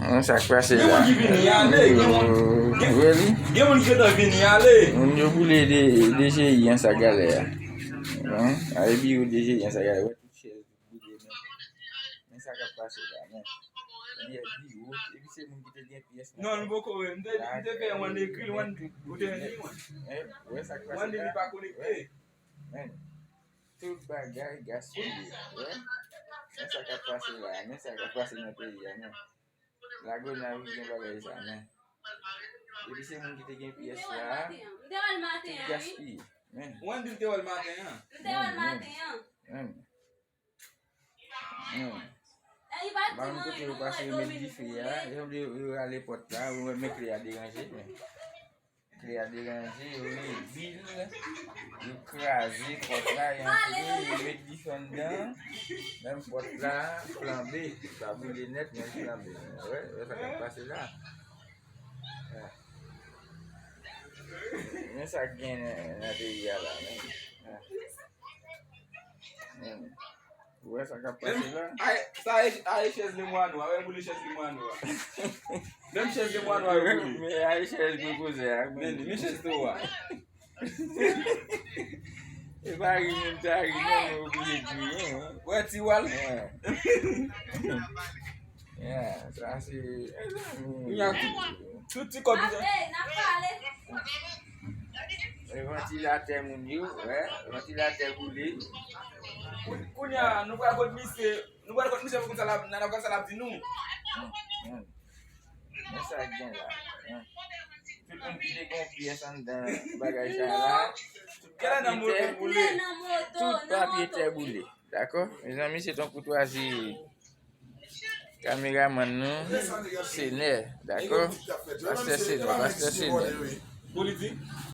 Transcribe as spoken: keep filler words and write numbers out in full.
An, sa k pase la? Gen moun ki vini ale, gen moun, gen, gen moun ki gentan vini ale. Moun yo boule de, de G I an sa galè a. An, ale biwo de G I an sa galè. Wè tout chèz boule, men. Men sa k ap pase la, men. Men yè biwo, epi se moun ki te gen pyès nan. Non, nou poko wè. M te, m te fè wan ekri l, wan, ou te li, wan. Wè sa k pase la? Wan li pa konekte. Men. Tout bagay gaspiye. Wè. Men sa k ap pase la. Men sa k ap pase nan peyi a, men. Lagonav ki gen bagay sa, men. Epi se moun ki te gen pyès la. M te wè l maten an, wi. Gaspiye. Men. Wan di l te wè l maten an. M te wè l maten an. Men. Men. Ba m kote yo pase yo met dife a. Yo, yo, yo rale pòt la. Ou wè men kle a deranje. Men. Kle a deranje, yo redi l, yo kraze pòt la, yo antre, yo met dife anndan, menm pòt la flanbe, li pa boule nèt, men li flanbe. Wè, wè sa k ap pase la. Wè. Men sa k gen nan, nan peyi a la, men. Wè. Men. Ou wè sa k ap pase la? Ay, sa e, ay, chèz lemwa nwa, wè boule chèz lemwa nwa. Menm chèz lemwa nwa yo boule. Men ay chèz gwo kozè a. Men, men chèz tou a. E pa ri moun ta ri, non, men oblije di, hein. Wè ti wal. Yeah, sa se, mezanmi. Tout ti kòb. N ap pale. E vantilatè moun yo, wè, vantilatè boule. Kounye a, nou pral kot misye, nou pral kot misye pou konn sa l ap, n ap konn sa l ap di nou. Men sa k gen la. Tout moun ki te gen pyès anndan bagay sa la. Tout papye tè boule. Dakò? Mezanmi, se yon koutwazi. Kameramann nou, Senè, dakò? Pastè Senè, pastè Senè. Pou li di?